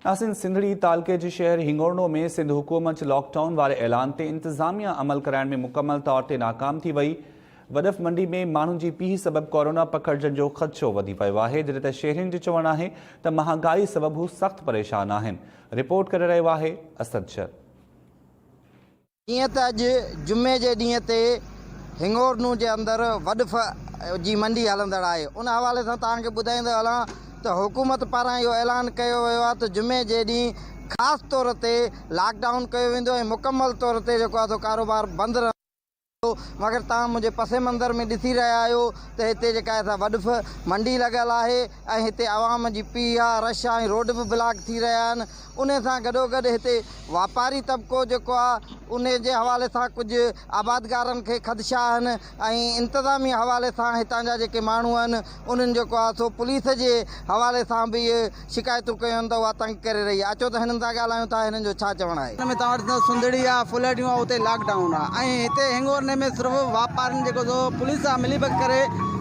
ناظرين سنڌڙي تعلقي جي شهر هنڱورنو ۾ سنڌ حڪومت جي لاڪ ڊائون واري اعلان تي انتظاميا عمل ڪرائڻ ۾ مڪمل طور تي ناڪام ٿي وئي. وڏف منڊي ۾ ماڻهن جي پيهه سبب ڪورونا پکڙجڻ جو خدشو وڌي ويو آهي جڏهن ته شهرين جو چوڻ آهي ته مهانگائي سبب هو سخت پريشان آهن. رپورٽ ڪري رهيو آهي اسد شر. جيئن ته اڄ جمعي جي ڏينهن تي هنڱورنو جي اندر وڏف جي منڊي هلندڙ آهي ان حوالي سان توهان کي ٻڌائيندو هلان ته حڪومت پاران اهو اعلان ڪيو ويو آهي ته جمعي جي ڏينهن خاص طور تي لاڪ ڊائون ڪيو ويندو ۽ مڪمل طور تي جيڪو آهي سو ڪاروبار بند رهندو مگر توهان منهنجي پس منظر ۾ ڏسي رهيا آهيو ته هتي جيڪا آهي سا وڏف منڊي لڳل آهي ۽ هتي عوام جي پيهه آهي رش آهي ۽ روڊ به بلاڪ ٿي رهيا آهن انهي سان گڏوگڏ هتي واپاري طبقو جيڪو آهي انهي جي حوالي سان ڪجهه آبادگارن کي خدشا آهن ۽ انتظامي حوالي سان هتان جا جيڪي ماڻهو آهن انهن جيڪو آهي سو پوليس جي حوالي سان به اهي شڪايتون ڪيون آهن ته اها تنگ ڪري رهي آهي اچو ته هنن سان ڳالهايون ٿا هنن جو ڇا چوڻ آهي. ان ۾ توهان وٽ سنڌڙي آهي ڦلهڙيون آهي اتي لاڪ ڊائون آهي ۽ هتي هنگورني ۾ صرف واپارين جيڪو سو پوليس سان ملي ڀڳت ڪري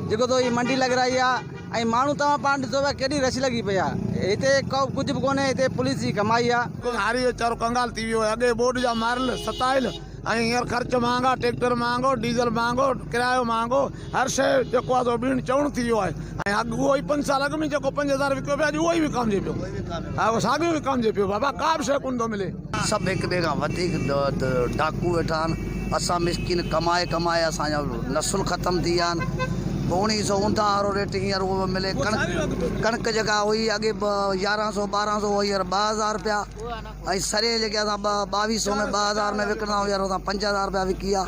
جيڪو سو هي منڊي لڳرائي آهي ۽ ماڻهو توهان پاڻ ڏسو پيا ڪيڏي رش لڳي پئي آ هتي ڪو ڪجهه به ڪونهي هتي پوليس جي ڪمائي آ. هاري ويچارو ڪنگال ٿي ويو آهي اڳي ٻوڏ جا ماريل ستايل ۽ هينئر خرچ مهانگا ٽيڪٽر مهانگو ڊيزل مهانگو ڪرايو مهانگو هر شيء جيڪو آهي سو ٻيڻ چئوڻ ٿي ويو آهي ۽ اڳ اهو ئي پنج سال اڳ ۾ جيڪو 5000 وڪيو پيو اڄ اهو ئي وڪامجي پيو ها اهو ساڳيو وڪامجي پيو بابا ڪا به شيء ڪونه ٿو ملي. سڀ هڪ ٻئي کان وڌيڪ ڊاڪو ويٺا آهن اسان مسڪين ڪمائي ڪمائي اسان جا نسل ختم ٿي ويا آهن اوڻيهه سو اونڌا وارو ريٽ هينئر اهو ملي ڪڻڪ ڪڻڪ جيڪا هئي اڳي يارهن سو ٻارهن سو هينئر 2000 روپيا ۽ سري جيڪي اسان ٻاويهه سو ۾ 2000 ۾ وڪڻندا هينئر اسان 5000 روپيا وڪي ويا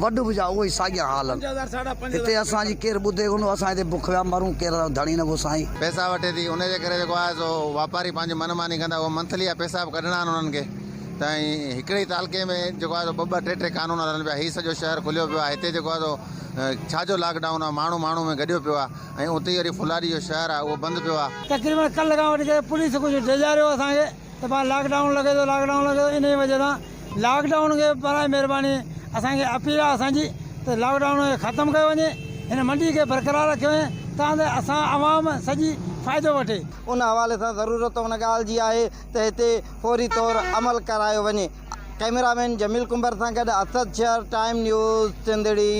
وڍ به جا اهي ساڳيا حال آهن هتي اسان جي ڪير ٻڌي ڪونه اسان هتي بک ويا مرون ڪير ڌڻي نه سائين. پئسا وٺي ٿي ان جي ڪري جيڪو آهي سو واپاري پنهنجي من ماني ڪندا اهو منٿلي جا پئسا به ڪڍڻا آهن انهن کي ته ۽ هڪڙي ئي تعلقي ۾ جيڪو آهي سو ٻه ٻه ٽي ٽي قانون هلن پيا هي سڄو شهر کليو پيو آهي هتي جيڪو آهي سو ڇا جو لاڪ ڊائون آهي ماڻهو ماڻهو ۾ گڏيو پيو آهي ۽ اتي ئي وري ڦلاري جو شهر آهي اهو بند پيو آهي. تقريبن ڪلهه کان وٺي ڪري پوليس ڪجهه ڊيڄاريو اسان کي ته ڀاء لاڪ ڊائون لڳي ٿو لاڪ ڊائون لڳي ٿو انهي وجه سان لاڪ ڊائون کي براء مهرباني اسان کي اپيل آهي اسان جي ته لاڪ ڊائون کي ختم ڪيو وڃي هن منڊي کي برقرار رکيو وڃي تان ته اسان عوام سڄي فائدو وٺي. ان حوالي سان ضرورت ان ڳالهه جي آهي ته هتي فوري طور عمل ڪرايو وڃي. ڪئميرا مين جميل ڪنڀر سان گڏ اسد شر، ٽائيم نيوز، سنڌڙي.